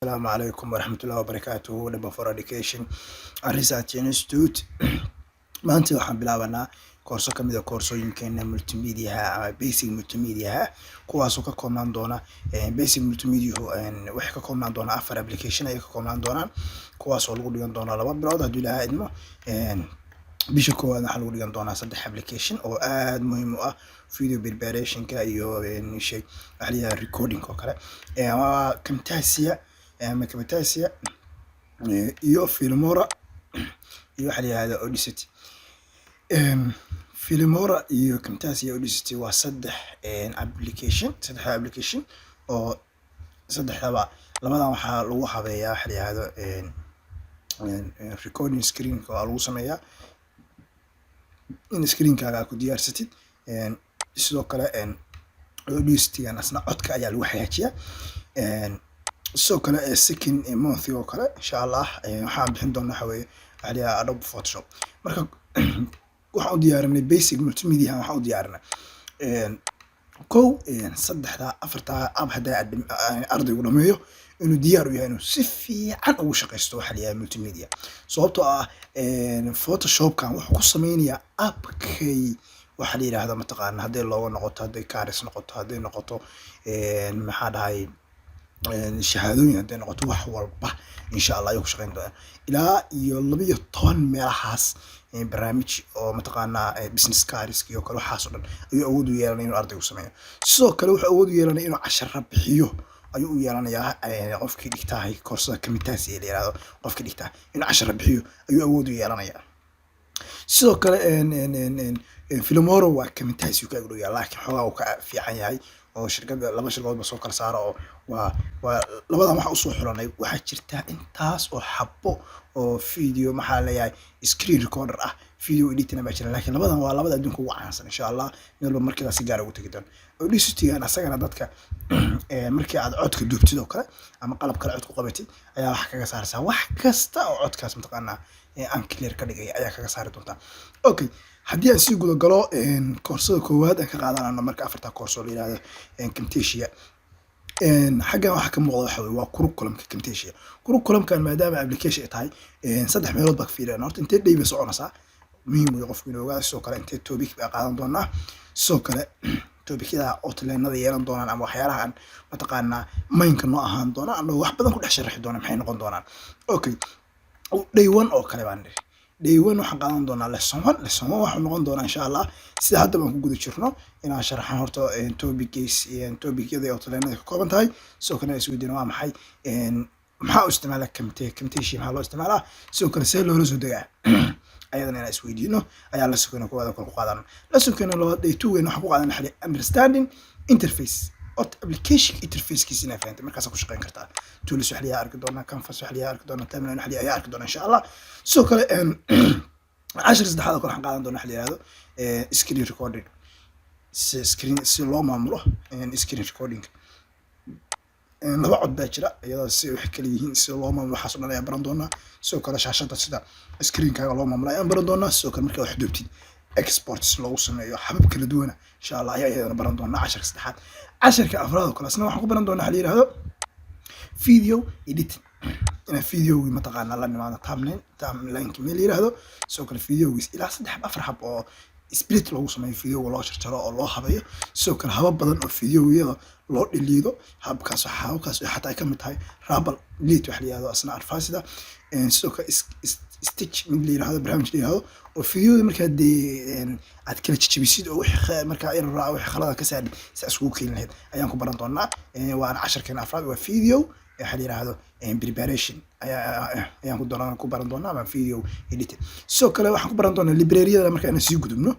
Asalaamu calaykum waraxmatullahi wabarakaatuhu. Dhaba for Education and Research Institute. Maanta waxaan bilaabanaa koorso kamid a koorsooyinkeena multimediaha ama basic multimediaha, kuwaasoo ka koobnaan doona basic multimediahu. Waxay ka koobnaan doonaa afar application ayay ka koobnaan doonaan, kuwaasoo lagu dhigan doono 2 bilood hadduu Ilaahay idmo. Bisha koowaad waxaa lagu dhigan doonaa saddex application oo aad muhiim u ah video preparationka iyo shay waxa la yidhaha recording oo kale. Waa Camtasia ama Camtasia iyo Filmora iyo waxa la yihahda Audacity. Filmora iyo Camtasia, Audacity waa saddex application, saddexda application oo saddexdaba. Labadan waxaa lagu habeeyaa waxa la yihahdo recording screenka, waa lagu sameeyaa in screenkaaga aad ku diyaarsatid. Sidoo kale Audacity-gan asna codka ayaa lagu hagaajiyaa. Sidoo kale second month oo kale, insha Allah, waxaan bixin doonaa waxa weeye waxa la yihahda Adobe Photoshop. Marka waxaan u diyaarinay basic multimedia, waxaan u diyaarinay kow saddexda afarta app. Haddaa ardaygu dhameeyo, inuu diyaar u yahay inuu si fiican ugu shaqaysto waxa la yihahda multimedia, sababtoo ah Photoshopkan wuxuu ku sameynayaa appkay waxa la yidhaahdo mataqaana, hadday looga noqoto, hadday cards noqoto, hadday noqoto, maxaa dhahay, shahaadooyin, hadday noqoto wax walba, insha Allah ayuu ku shaqeyn doonaa. Ilaa iyo 12 meelahaas barnaamij oo mataqaanaa business cards iyo kale, waxaas oo dhan ayuu awood u yeelanaya inuu ardaygu sameeyo. Sidoo kale wuxuu awood u yeelanaya inuu cashara bixiyo ayuu u yeelanayaa. Qofkii dhigtaahay koorsada Camtasia la yihahdo, qofkii dhigtaa inuu cashara bixiyo ayuu awood u yeelanayaa. Sidoo kale Filmora waa Camtasia ka ag dhow yahay, laakiin xoogaa uu ka fiican yahay oo shirkadda laba shirkadood ba soo kala saara oo waa labadan waxa usoo xulanay. Waxaa jirta intaas oo xabo oo video, maxaa leeyahay, screen recorder ah, video editing baa jira, laakiin labadan waa labada adduunka ugu caansan. Insha Allah mid walba markiiba si gaar ugu tegi doono. Audacity-gan asagana dadka markii aad codka duubtid oo kale ama qalab kale cod ku qabatid ayaa wax kaga saaraysaa. Wax kasta oo codkaas mataqaanaa aan clear ka dhigaya ayaa kaga saari doontaa. Okay, haddii aan sii guda galo koorsada koowaad aan ka qaadanayno marka afarta koorso la yihahdo Camtasia, xaggan waxaa ka muuqda waxa weye waa curriculumka Camtasia. Curriculumkan maadaama application ay tahay, saddex meelood baa ka fiiriyana. Horta intee day bay soconaysaa, muhiim wey qofku inuu ogaado. Sidoo kale intee topic baa qaadan doonaa. Sidoo kale topicyada outline-nada yeelan doonaan ama waxyaalaha aan mataqaanaa mainka noo ahaan doona, anagoo wax badan ku dhex sharaxi doona, maxay noqon doonaan? Okay, day one oo kale baan niri. Day one waxaan qaadan doonaa lesson one. Lesson one waxuu noqon doonaa, insha Allah, sida hadda baan ku guda jirno, inaan sharaxan horta topics, topicyada outline-nada ka kooban tahay. Sidoo kale isweydiina waa maxay, maxaa u isticmaalaa Camtasia, maxaa loo isticmaalaa, sidoo kale see loola soo degaa, ayadana inaan isweydiino ayaa lessonkeena koowaad oo kale ku qaadana. Lessonkeena labaad, day two weyn, waxaan ku qaadana xali understanding interface. Horta application interfacekiisa inaa fahantay, markaasaa ku shaqeyn kartaa. Tools wax liyaa arki doonaa, canvas wax liyaa arki doonaa, timeline wax liyaa ayaa arki doonaa, insha Allah. Sidoo kale cashir saddexaad oo kale waxaan qaadan doonaa wax la yihahdo screen recording, si screen si loo maamulo screen recording. Laba cod baa jira, iyadoo si wax kala yihiin, sida loo maamulo, waxaas oo dhan ayaan baran doonaa. Sidoo kale shaashada sida screenkaaga loo maamulo ayaan baran doonaa. Sidoo kale markaa wax duubtid export si loogu sameeyo habab kala duwana, insha Allah, ayaa iyadana baran doonaa casharka saddexaad. Casharka afraad oo kale asna waxaan ku baran doonaa waxa la yihahdo video editing, inaan videogii mataqaanaa la nimaado timeline, timelineka meel la yihahdo. Sidoo kale videogiis ilaa saddex afar hab oo split loogu sameeyo videoga, loo jarjaro oo loo habeeyo. Sidoo kale habab badan oo videoyada loo dhiliido, habkaas hababkaas xataa ay kamid tahay ripple delete wax la yihahdo, asna advanced. Sidoo kale stitch mid la yirahdo, barnaamij la yirahdo oo videoda markaa dee aad kala jajabisid oo wixii markaa error ah, wixii khalada ka saadhi si iskugu keeni lahayd ayaan ku baran doonaa. Waana casharkeena afraad, waa video waxa la yirahdo preparation ayaan ku doonaa ku baran doonaa ama video editing. Sidoo kale waxaan ku baran doonaa libraryyada. Marka inaan sii gudubno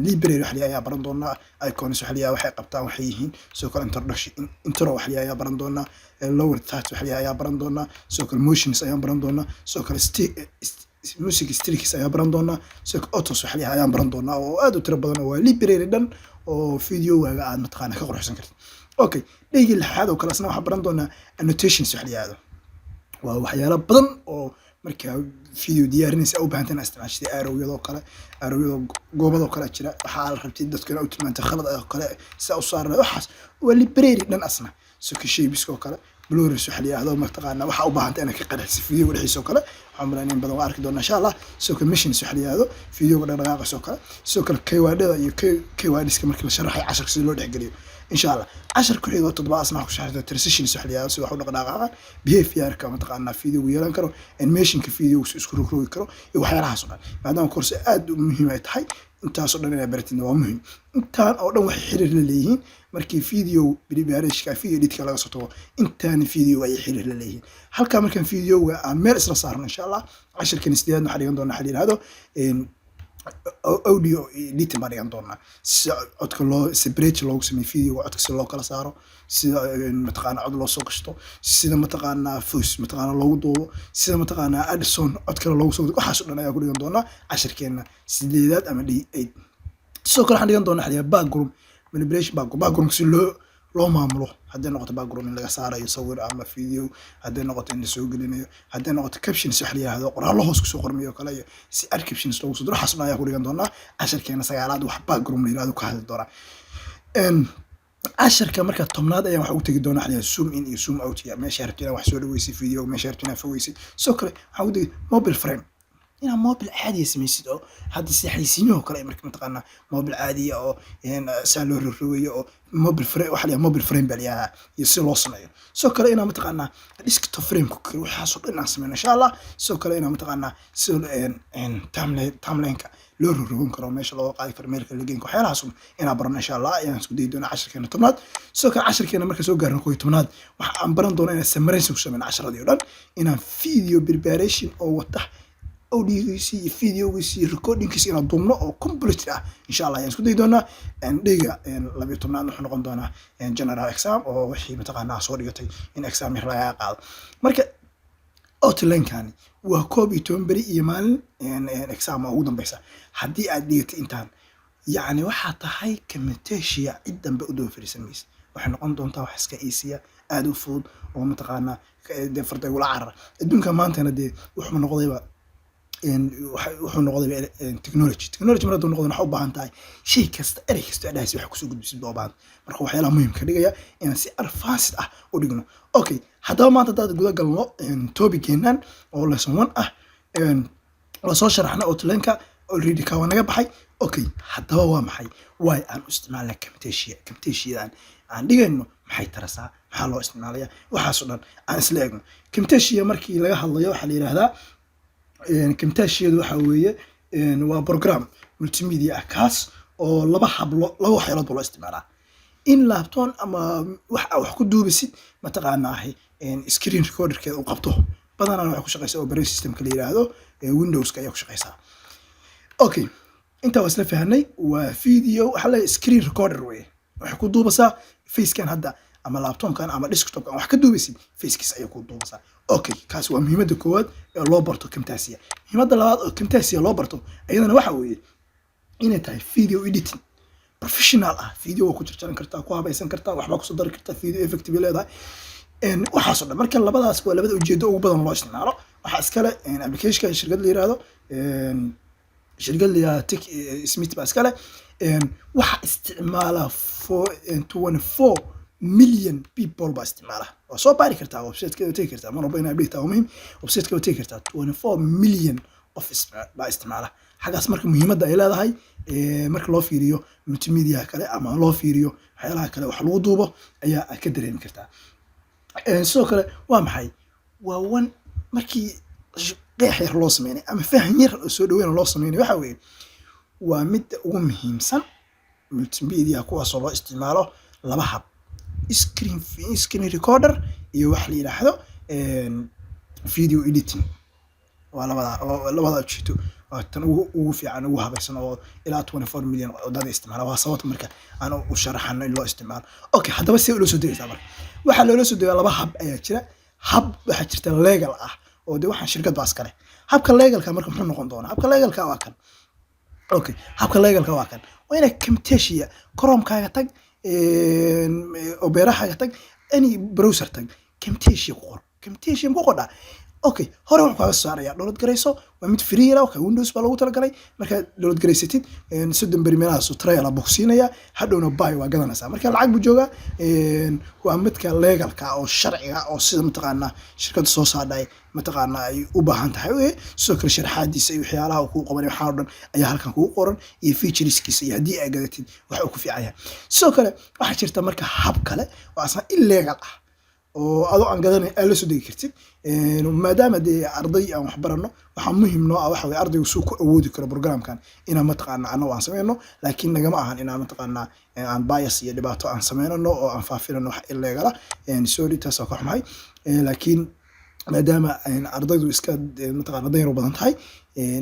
library wax la ayaa baran doonaa, icons wax la waxay qabtaan, waxay yihiin. Sidoo kale introduction, intro wax la ayaa baran doonaa, lower third wax la ayaa baran doonaa. Sidoo kale motions ayaan baran doonaa. Sidoo kale music streaks ayaan baran doonaa. Sidoo kale autos wax la ayaan baran doonaa oo aad u tiro badan, oo waa library dhan oo videogaaga aad mataqaana ka quruxsan kartid. Okay, daygii lixaad oo kale asna waxaan baran doonaa annotations wax la yihahdo. Waa waxyaalo badan oo markaa video diyaarinaysa u baahanta inaad isticmaashid, arrowyadoo kale, arrowyadoo goobadoo kale jira, waxaa la rabtay dadka inaad u tilmaantay khalad oo kale sida u saar lahayd. Waxaas waa library dhan asna. Sidoo shapeska oo kale, blurs waxa la yihahdo, mataqaanaa, waxaa u baahantay inaad ka qarxiso videoga dhexdiisa oo kale. Waxaan malaynaya in badan waa arki doonaa, insha Allah. Sidoo kale motions waxa la yihahdo, videoga dhaqdhaqaaqiisa oo kale. Sidoo kale keywordada iyo keywordska markii la sharaxayo casharka, sida loo dhexgeliyo, insha Allah. Cashar ku xigo toddobaad asna waxaan ku sharxi doonaa transitions waxa la yihahdo, sida wax u dhaqdhaqaaqaan, behaviorka, mataqaanaa, videogu yeelan karo, animationka videogu si isku rogrogi karo iyo waxyaalahaas oo dhan. Maadaama course aad u muhiim ay tahay, intaasoo dhan inaad baratidna waa muhiim. Intaan oo dhan waxay xiriir la leeyihiin, markii video preparationka, video editka laga soo tago, intaan video ayay xiriir la leeyihiin. Halkaa markaan videoga aan meel isla saarno, insha Allah, cashirkan sideedaad waxaa dhigan doonaa waxa la yihahdo audio editing baan dhigan doonaa, si codka loo separate loogu sameeyo videoga, codka si loo kala saaro, sida, mataqaanaa, cod loo soo gashto, sida, mataqaanaa, voice, mataqaanaa, loogu duubo, sida, mataqaanaa, addison cod kale loogu soo. Waxaas oo dhan ayaa ku dhigan doonaa cashirkeena sideedaad ama day 8. Sidoo kale waxaan dhigan doonaa waxa la yihahdo background manipulation, background si loo maamulo, hadday noqoto background in laga saarayo sawir ama video, hadday noqoto in lasoo gelinayo, hadday noqoto captions wax la yihahdo, qoraallo hoos kusoo qormayo kale, iyo si add captions loogu soo diro. Waxaas dhan ayaa ku dhigan doonaa casharkeena sagaalaad, wax background la yihahdo ka hadli doonaa. Casharka marka 10aad ayaan waxa ugu tegi doonaa waxa la yihahdo zoom in iyo zoom out, iyo meesha rabtid inaad wax soo dhaweysay video, meesha rabtid inaad fogeysay. Sidoo kale waxaan ugu tegi mobile frame, inaad mobile caadiya samaysid, oo hadda sida xayeysiimaha oo kale, marka, mataqaanaa, mobile caadiya oo saa loo rogrogayo, oo mobile frame waxa la yihahdo, mobile frame baa la yihahdaa, iyo si loo sameeyo. Sidoo kale inaa, mataqaanaa, desktop frame ku kale, waxaasoo dhan inaan sameyno, insha Allah. Sidoo kale inaa, mataqaanaa, sida timelineka loo rogrogan karo, meesha looga qaadi karo, meel kale la geyn karo, waxyaalahaas inaan barano, insha Allah, ayaan isku dayi doonaa casharkeena 10aad. Sidoo kale casharkeena marka soo gaarno 11aad, waxa aan baran doonaa inaan summarize ku sameyno casharadii oo dhan, inaan video preparation oo wata audiogiisi iyo videogiisi iyo recordingkiisi inaan duubno oo complete ah, insha Allah, ayaan isku dayi doonaa. Dayga 12aad wuxuu noqon doonaa general exam, oo wixii, mataqaanaa, soo dhigatay in exam yar lagaga qaado. Marka outline-kani waa 11 beri iyo maalin exam oo ugu dambeysa. Haddii aad dhigatay intaan, yacni, waxaa tahay Camtasia cid dambe u daba fariisan maysa. Waxay noqon doontaa wax iska easy ah, aada u fudud, oo, mataqaanaa, dee farda igula carara. Adduunka maantana dee wuxuu noqdayba, wuxuu noqdayba technology. Technology mar hadduu noqdo, waxaa u baahan tahay shay kasta, erey kasta dhahaysa wax kusoo gudbisid baa u baahan. Marka waxyaalaha muhiimka dhigaya inaan si advanced ah u dhigno. Okay, haddaba maanta haddaad guda galno topicgeenan oo lesson 1 ah, waa soo sharaxna outline-ka already, ka waa naga baxay. Okay, haddaba waa maxay why aan u isticmaalna Camtasia? Camtasiadan aan dhigayno maxay tarasaa? Maxaa loo isticmaalaya? Waxaas oo dhan aan isla eegno. Camtasia markii laga hadlayo, waxaa la yidhaahdaa Camtasiadu waxa weeye waa program multimedia ah, kaas oo laba hablo, laba waxyaalood ba loo isticmaalaa: in laptop ama wax aa wax ku duubisid, mataqaanaa, screen recorderkeeda uu qabto. Badanaa waxay ku shaqeysaa operating systemka la yiraahdo Windowska ayaa ku shaqeysaa. Okay, intaa waa isla fahanay. Waa video, waxaa leeyahay screen recorder weye. Waxay ku duubasaa facekan hadda ama laptopkan ama desktopkan wax ka duubaysid, facekiis ayay ku duubasaa. Okay, kaas waa muhiimadda koowaad ee loo barto Camtasia. Muhiimadda labaad oo Camtasia loo barto iyadana waxa weeye inay tahay video editing professional ah. Video waa ku jarjaran kartaa, ku habaysan kartaa, waxbaa kusoo dari kartaa, video effect bay leedahay, waxaas oo dhan. Marka labadaas waa labada ujeedo ugu badan loo isticmaalo. Waxaa iskale applicationka shirkad la yirahdo TechSmith baa iskale. Waxa isticmaala 24 million people baa isticmaala. Waa soo baari kartaa, websitekeeda tegi kartaa. Mar walba inaad dhigtaa waa muhiim. Websitekeeda waa tegi kartaa. 24 million qof baa isticmaala xaggaas. Marka muhiimadda ay leedahay, marka loo fiiriyo multimedia kale ama loo fiiriyo waxyaalaha kale wax lagu duubo, ayaa aad ka dareemi kartaa. Sidoo kale waa maxay? Waa one markii qeex yar loo sameynay ama fahan yar oo soo dhaweyn loo sameynay, waxa weeye waa midda ugu muhiimsan multimedia, kuwaasoo loo isticmaalo laba hab: screen recorder iyo wax la yidhaahdo video editing. Waa labada ujeedo, waa tan ugu fiican, ugu habaysan, oo ilaa 24 million oo dad isticmaala. Waa sababta marka aan u sharaxano in loo isticmaalo. Okay, haddaba see ula soo degaysaa? Marka waxaa loola soo degaa, laba hab ayaa jira. Hab waxaa jirta legal ah, oo de waxaan shirkad baa iskale. Habka legalka marka muxuu noqon doonaa? Habka legalka waa kan. Okay, habka legalka waa kan: waa inaad Camtasia Chromekaaga tag, Operahaaga tag, any browser tag, Camtasia ku qor. Camtasia ku qordhaa. Okay, hore wuxuu kaaga soo saaraya download garayso. Waa mid free ah, ka Windows baa loogu talagalay. Markaad download garaysatid, 30 beri meelahaas trial buu ku siinaya, hadhowna buy, waa gadanaysaa. Marka lacag buu joogaa. Waa midka legalka oo sharciga oo sida mataqaanaa shirkadda soo saadhay mataqaanaa ay u baahan tahay wey. Sidoo kale sharaxaadiisa iyo waxyaalaha uu kuu qabanay, waxaa oo dhan ayaa halkan kugu qoran, iyo featureskiisa, iyo haddii aad gadatid waxa uu ku fiican yahay. Sidoo kale waxaa jirta marka hab kale oo asna illegal ah oo adoo aan gadanayn aad la soo degi kartid. Maadaama dee arday aan wax barano, waxaa muhim noo ah waxa weye ardaygu suu ku awoodi karo programkan inaan mataqaana annagu aan sameyno, laakiin nagama ahan inaan mataqaanaa aan bias iyo dhibaato aan sameynano oo aan faafinano wax illegal ah. Sorry, taas waa ka xumahay. Laakiin maadaama ardaydu iska mataqaana danyar u badan tahay,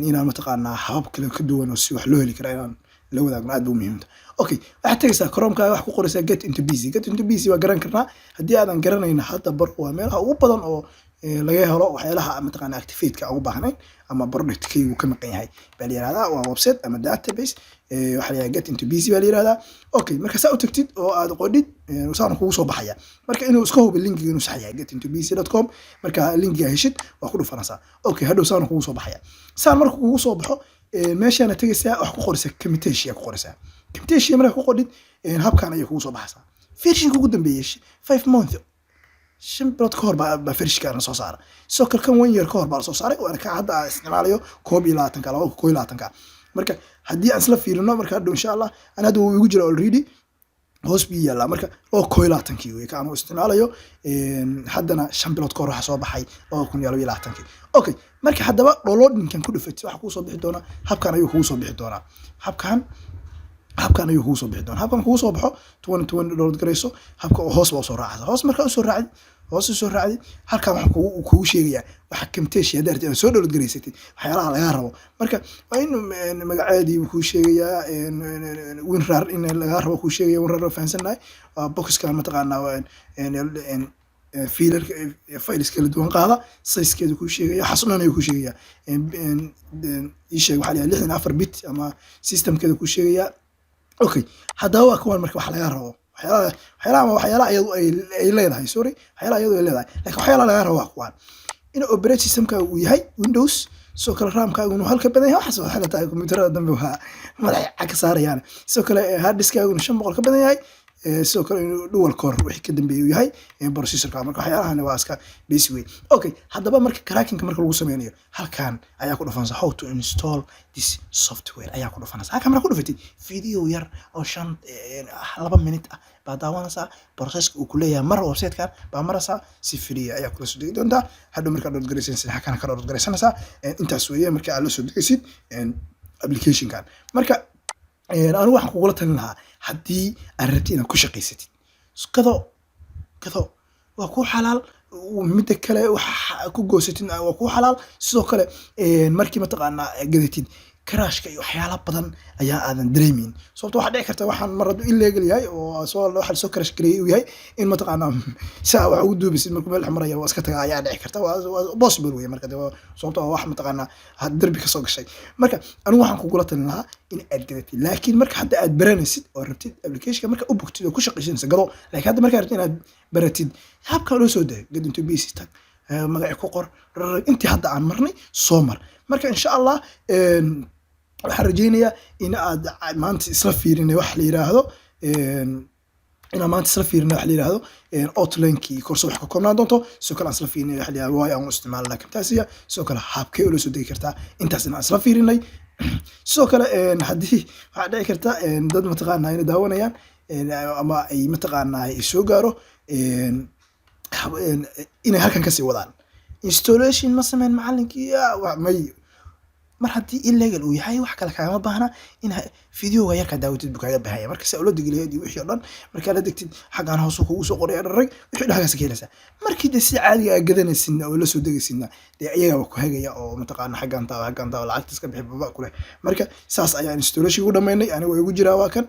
inaan mataqaanaa habab kale ka duwan oo si wax loo heli kara inaan la wadaagno aad ba u muhiimta. Okay, waxaad tegaysaa Chromekaaga, wax ku qoraysaa Get Into PC. Get Into PC waa garan karnaa. Haddii aadan garanayn, hadda bar waa meelaha ugu badan oo laga helo waxyaalaha mataqaana activate-ka aan u baahnayn ama product keygu ka maqan yahay baa la yihahdaa. Waa website ama database, waxaa la yihahdaa Get Into PC baa la yihahdaa. Okay, marka saa u tagtid oo aad qodhid, saana kugu soo baxaya. Marka inuu iska hubi linkiga inuu sax yahay, getintopc.com. Marka linkiga heshid, waa ku dhufanaysaa. Okay, hadhow saana kugu soo baxaya. Saan marka kugu soo baxo, meeshaana tegaysaa, wax ku qoraysaa Camtasia ku qoraysaa. Camtasia markaa ku qodhid, habkan ayay kugu soo baxaysaa. Versionka ugu dambeeyay 5 month, 5 bilood ka hor baa versionka la soo saara. Sidoo kale kan one year ka hor baa la soo saaray, waana ka hadda aan isticmaalayo 21-ka, 2021-ka. Marka haddii aan isla fiirino marka hadhow, insha Allah, ana hadda wuu igu jira already, hoos bii yaallaa. Marka 2021-kii wey ka aan u isticmaalayo. Haddana 5 bilood ka hor waxaa soo baxay 2022-kii. Okay, marka haddaba downloadingkan ku dhufatid, waxaa kugu soo bixi doona habkan ayuu kugu soo bixi doonaa. Habkan ayuu kugu soo bixi doonaa. Habkan kugu soo baxo, 2020 download garayso. Habka oo hoos baa usoo raacaysa. Hoos markaa usoo raacdi, hoos usoo raacdi, halkan waxa kugu sheegayaa waxa Camtasia haddaad rabtid inaad soo download garaysatid, waxyaalaha lagaa rabo. Marka waa in magaceedii buu kuu sheegayaa, WinRAR in lagaa rabo kuu sheegaya. WinRAR waa fahansannahay, waa boxkan mataqaanaa, waa fiilarka files kala duwan qaada. Sizekeeda kuu sheegaya, waxaas o dhan ayuu kuu sheegaya. Ii sheeg, waxaa la yidhaha 64 bit ama systemkeeda kuu sheegaya. Okay, haddaba waa kuwan. Marka wax laga rabo, waxyaalaha ama waxyaalaha iyadu ay leedahay, sorry, waxyaalaha iyadu ay leedahay, laakiin waxyaalaha laga rabo waa kuwan: in operating systemkaaga uu yahay Windows, sidoo kale RAMkaagu inuu halka badan yahay. Waxaas waxay la tahay kombiyuutarada dambe waa madax cag ka saarayaan. Sidoo kale hard diskaagu inuu 500 ka badan yahay, sidoo kale inuu dual core wixii ka dambeeyay uu yahay processorka. Marka waxyaalahan waa iska basic way. Okay, haddaba marka crackinga marka lagu sameynayo, halkan ayaa ku dhufanaysa, "How to install this software" ayaa ku dhufanaysa. Halkan marka ku dhufatid, video yar oo 5, 2 minute ah baa daawanaysaa. Processka uu ku leeyahay mar website-kan baa maraysaa, si free ayaa kula soo degi doontaa. Hadhow markaad download garaysanaysid, halkan ka download garaysanaysaa. Intaas weeye marka aad la soo degaysid applicationkan. Marka anigu waxaan kugula talin lahaa, haddii aad rabtid inaad ku shaqaysatid, gado, gado, waa kuu xalaal. Midda kale, wax ku goosatid waa kuu xalaal. Sidoo kale markii mataqaanaa gadatid, crashka iyo waxyaala badan ayaa aadan dareemeyn, sababto waxaa dhici karta waxaan mar hadduu illegal yahay oo soo waxa lasoo crash gareeyay uu yahay, in mataqaanaa saa wax ugu duubisid markuu meel dhex maraya waa iska tagaa ayaa dhici karta. Waa possible wey. Marka dee sababto waa wax mataqaanaa had derbi kasoo gashay. Marka anigu waxaan kugula talin lahaa in aad gadatid, laakiin marka hadda aad baranaysid oo rabtid applicationka marka u bogtid oo ku shaqaysanaysa, gado. Laakiin hadda markaa rabtid inaad baratid habka loo soo dayo, Get Into PC tag, magaci ku qor, intii hadda aan marnay soo mar. Marka insha Allah waxaan rajeynayaa in aad maanta isla fiirinay wax la yiraahdo, inaan maanta isla fiirinay wax la yiraahdo outline-kii course wax ka koobnaan doonto. Sidoo kale aan isla fiirinay wax la yiraahdo why aan u isticmaalnaa Camtasia, sidoo kale habkee ula soo degi kartaa. Intaas inaan isla fiirinay. Sidoo kale haddii waxaa dhici karta dad mataqaanaa inay daawanayaan ama ay mataqaanaa ay soo gaaro inay halkan kasii wadaan installation ma sameyn macalinkii may. Mar haddii illegal uu yahay, wax kale kaagama baahna, in videoga yarkaa daawatid buu kaaga baahanya. Marka si ula degi lahayd iyo wixii o dhan, markaa la degtid, xaggaan hoos kugu soo qoraya dharag, wixii dhan halkaas ka helaysaa. Markii dee si caadiga aa gadanaysidna oo la soo degaysidna, dee iyagaa ku hagaya oo mataqaana xaggaan taaba, xaggaan taaba, lacagta iska bixi baba kuleh. Marka saas ayaan installation ku dhamaynay. Aniga waa igu jiraa, waa kan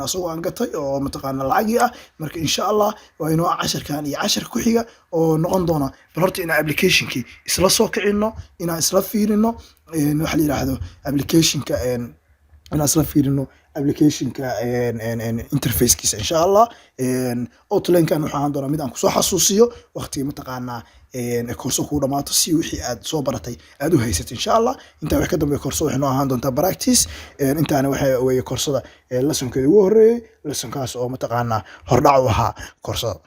asagoo aan gatay oo mataqaana lacagii ah. Marka insha Allah waa inoo casharkan iyo casharka ku xiga oo noqon doona bal horta inaan applicationkii isla soo kicino, inaan isla fiirino waxa la yiraahdo applicationka. inaan isla fiirino applicationka interfacekiisa, insha Allah. Outlinekan wuxuu ahaan doonaa mid aan kusoo xasuusiyo waqtiga mataqaanaa koorso kuu dhamaato, si wixii aad soo baratay aad u haysato, insha Allah. Intaa wax ka dambeeya koorso waxay noo ahaan doontaa practice. Intaana waxa weeye koorsada lessonkeeda ugu horreeyey, lessonkaas oo mataqaanaa hordhac u ahaa koorsada.